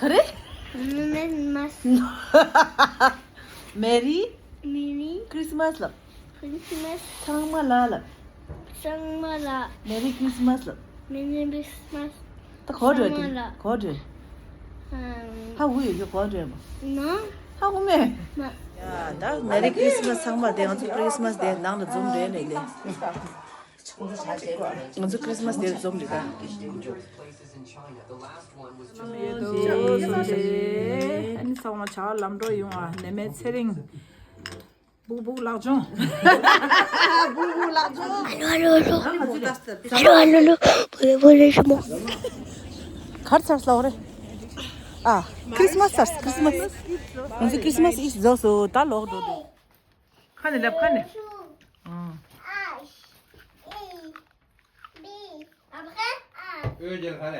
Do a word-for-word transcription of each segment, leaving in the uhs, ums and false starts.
ག་རེ། Merry Christmas ལབ། Christmas. ཚང་མ་ལ་ལབ། ཚང་མ་ལ། Merry Christmas ལབ། Merry Christmas. ད་གོ་འགྲོ་དེ་ཚང་མ་ལ། གོ་འགྲོ། ཧ་གོ་ཡོད་རྒྱུ་གོ་འགྲོ་མ། ན། ཧ་གོ་མེད། མ། ཡ་ད་Merry Christmas ཚང་མ་དེ་ང་ཚོ་Christmas དེ་ནང་ལ་འཛོམས་རེད་ལས་ལས། ང་ཚོ་Christmas དེར་འཛོམས་རེད་ད། ཨ་ནི་ཚང་མ་བྱ་བ་ལམ་འགྲོ་ཡོང་བ་ནད་མེད་ཚེ་རིང་། སྦུག་སྦུག་ལག་སྦྱོང་། སྦུག་སྦུག་ལག་སྦྱོང་། ཨ་ལོ་ཨ་ལོ་ཨ་ལོ། ཨ་ལོ་ཨ་ལོ་ཨ་ལོ། བོ་ལེ་བོ་ལེ་ཞུ་མོ། གར་ཚར་སློག་རེད། ཨ། Christmas ཚར་Christmas། ང་ཚོ་Christmas ཨིས་རྫོགས་སོ་ད་ལོག་འགྲོ་འདུག་ཁ་ནས་ལབ་ཁ་ནས། ཨ། Après, ཨོ་རྒྱལ་ཁ་ནས།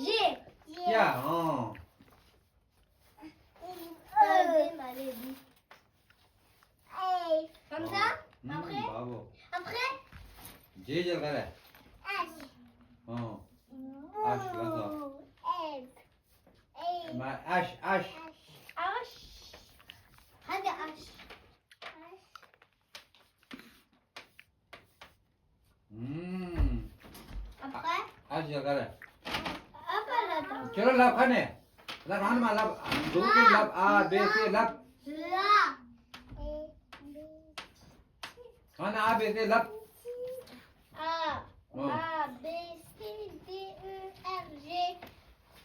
J'ai. ཡ་ཨང་། Comme ça. Après, ཨ་བོ། Après, རྗེས་རྒྱལ་ཁ་ནས། H. ཨང་། H ལ་སོ། H. མ་ཨ་ཤ་ཨ་ཤ། H. Hadi H. ཨུམ། Après. ཨ་ཞེས་ག་རེ། Après là. ཁྱོད་རང་ལབ་ཁ་ནས། ལབ་ཧ་ནི་མ་ལབ། འདུག་གི་ལབ། A B C ལབ། ལ། ཧ་ན་A B C ལབ། A. ཨོ། A B C D E F G.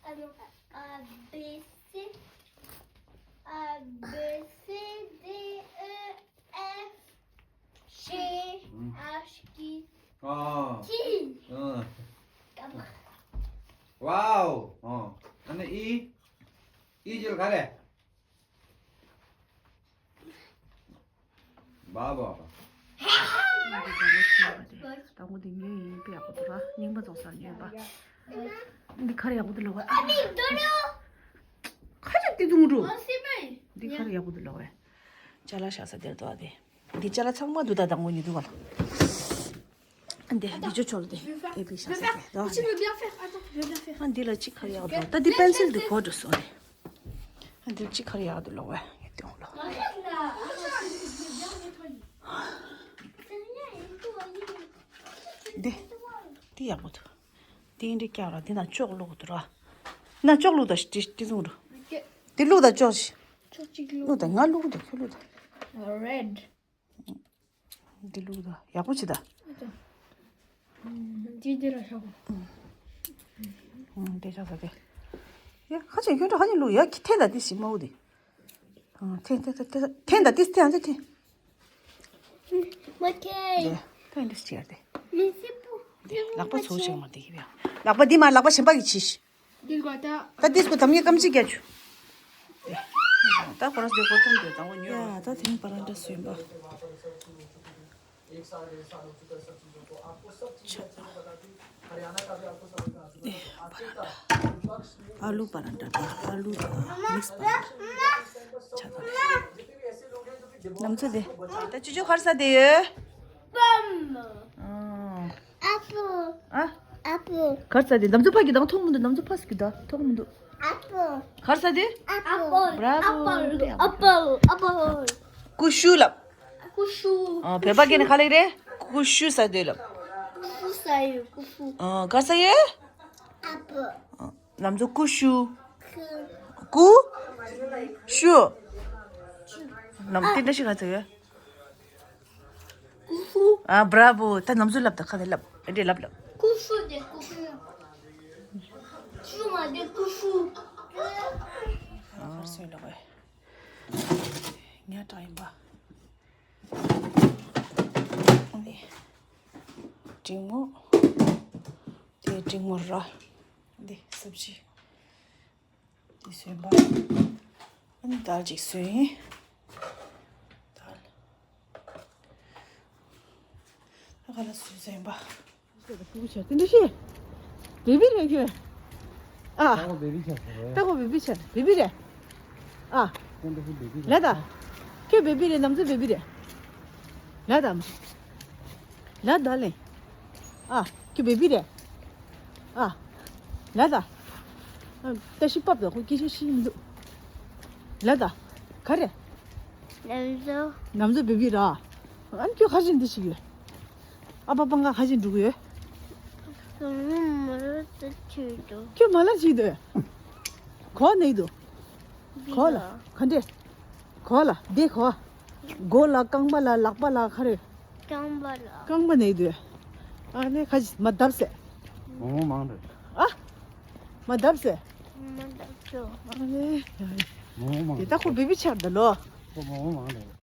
Ah non, A B C. A B C D E F G ཨུམ། H ཨ། T. ཨ། Wow. ཨ། ཨ་ནི་ཨི། ཨི་ཅིལ་ག་རེ། བ་བ་བ། དང་པོ་དེ་ཉོས་ཡིན་དཔེ་ཡག་པོ་འདུག་ར། རྙིང་པ་རྫོགས་སར་ཉོས་པ། འདི་ཁ་རེ་ཡག་པོ་འདུག་ལོ་བས། ཨ་ནི་འདི་རུ། ཁ་ཅིག་དེ་དུང་འགྲོ། འདི་ཁ་རེ་ཡག་པོ་འདུག་ལོ་བས། ཅ་ལག་བཞག་ས་དེར་འདུག་ཨ་དེ། འདི་ཅ་ལག་ཚང་མ་འདུག་ད་དང་པོ་ཉོས་འདུག་བ་ལ། འདི་འདི་ཅོ་ཅོ་ལ་དེ་ཨེ་པི་ཤ་ས་དེ་དོ། Tu veux bien faire? Attends, je veux bien faire. ཨ་འདི་ལ་ཅི་ཁ་ཡག་འགྲོ། ད་འདི་པེན་སིལ་འདི་གོ་འགྲོ་སོང་རེད། ཨ་འདི་ཅི་ཁ་ཡག་འདུག་ལོ་བས་ཡེ་དེ་འོང་ལོ། འདི་འདི་ཡག་པོ་འདུག་འདི་འདི་སྐྱག་ར་འདི་ན་ཅོག་ལོག་འདུག་ར། ན་ཅོག་ལོག་ད་ཤི་ཏི་ཏི་ཟུང་རུ། འདི་ལོག་ད་ཅོག་ཤི། ཅོག་ཅིག་ལོག་ལོག་ད་ང་ལོག་ད་ཁྱོད་ལོག་ད། Red. འདི་ལུགས་ད་ཡག་པོ་བྱེད་ད། འདི་འདི་ལ་ཤོག་ཨང་། དེ་ཆགས་ས་དེ། ཡ་ཁ་ཆེ་ཁྱོད་ཁ་ཉིན་ལུགས་ཡ་ཁྱི་འཐེན་ད་དེ་ཞིག་མ་འོ་དེ། ཨང་འཐེན་འཐེན་འཐེན་འཐེན་ད་དེ་འཐེན་འཐེན་འཐེན། མ་ཁེ། དེ་འཐེན་དེ་ཞིག་ཡར་དེ། དེ་ལག་པ་ཚོ་ཆེ་མ་དེ་ཡིབ་ཡ། ལག་པ་འདི་མ་ལག་པ་གཞན་པ་གི་ཆིས། ད་ཏིས་ཀོ་དམ་ངའི་ཀམ་ཅི་རྒྱ་ཆུ། ད་ཁོ་ར་སྡེ་ཁོ་ཐུང་དེ་དང་བོ་ཉོ། ཡ་ད་དེང་པ་ར་འདྲ་སུ་ཡིན་པ། ཆ། ཨ་ལུ་པ་ར་འདྲ་ད་ཨ་ལུ་དང་མིག་སི་པ་ར་འདྲ། ཆ་ད་ནམ་ཚོ་དེ། ད་ཅི་ཅོ་གར་ས་དེ་ཡོད། Pomme. Apple. ཨ། Apple. གར་ས་དེ་ནམ་ཚོ་ཕ་གི་དང་ཐོག་མི་འདུག་ནམ་ཚོ་ཕ་སི་གི་ད་ཐོག་མི་འདུག Apple. གར་ས་དེ། Apple. Bravo. Apple. Apple. Apple. ཀུ་ཤུ་ལབ། ཀུ་ཤུ། ཨ་བོད་པ་སྐད་ནས་ག་ལབ་རེད། ཀུ་ཤུ་ཟེར་དེ་ལབ། ཀུ་ཤུ་ཟེར་ཡོད་ཀུ་ཤུ། ཨ་གར་ས་ཡོད། Apple. ཨ་ནམ་ཚོ་ཀུ་ཤུ། ཀུ། ཤུ། ནམ་དེ་འདྲ་ཞིག་ག་ཚོད་ཡོད། ཀུ་ཤུ། ཨ་bravo། ད་ནམ་ཚོ་ལབ་ད་ཁ་ནས་ལབ། ཨེ་འདྲས་ལབ་ལབ། ཀུ་ཤུ་དེ་ཀུ་ཤུ། ཤུ་མ་དེ་ཀུ་ཤུ། ཨ་ཧར་སོན་ལོག་བས། ཉ་གྲགས་ཡིན་པ། འདི་འབྲིང་མོ། དེ་འབྲིང་མོ་ར། འདི་སབ་ཇི། འདི་སོན་པ། ཨ་ནི་དལ་ཅིག་སོན་ཡིན། དལ། ད་ག་ལ་སོན་སོན་པ། ཁུ་བྱ་དེ་འདྲ་ཤེས། བེ་བི་རེད་ཁྱོད། ཨ། ད་གོ་བེ་བི་ཆ་ཟེར་བས། ད་གོ་བེ་བི་ཆ་བེ་བི་རེད། ཨ། ཁྱོད་འདྲ་ཤེས་བེ་བི་ལ་ད། ཁྱོད་བེ་བི་རེད་ནམ་ཚོ་བེ་བི་རེད། ལ་ད་མ། ལ་ད་ལེ། ཨ། ཁྱོད་བེ་བི་རེད། ཨ། ལ་ད། ཨ། ད་ཤི་པབ་ད་ཁོ་སྐད་ཆ་ཤི་མི་འདུག་ལ་ད། ག་རེ། ནམ་ཟོ། ནམ་ཟོ་བེ་བི་ར། ཨ་ནི་ཁྱོད་ག་རེ་འདི་ཤི་ཡོད། ཨ་ཕ་པང་ག་ག་རེ་འགྲོ་གི་ཡོད། ཁྱོད་མ་ལ་ཅི་འདོད། གོ་ནས་འདུག་གོ་ལ། ག་འདྲེ། གོ་ལ་འདི་གོ། མགོ་ལ་རྐང་པ་ལ་ལག་པ་ལ་ག་རེ། རྐང་པ་ལ། རྐང་པ་ནས་འདུག་ཨ་ནི་ཁ་ཅིག་མ་བརྡབ་ཟེར། མོ་མོ་མང་འདུག་ཨ། མ་བརྡབ་ཟེར། མ་བརྡབ་ཆོག་ཨ་ནི། མོ་མོ་མང་འདུག་དེ་ད་ཁོ་བེ་བི་ཆགས་འདུག་ལོ། ཁོ་མོ་མོ་མང་འདུག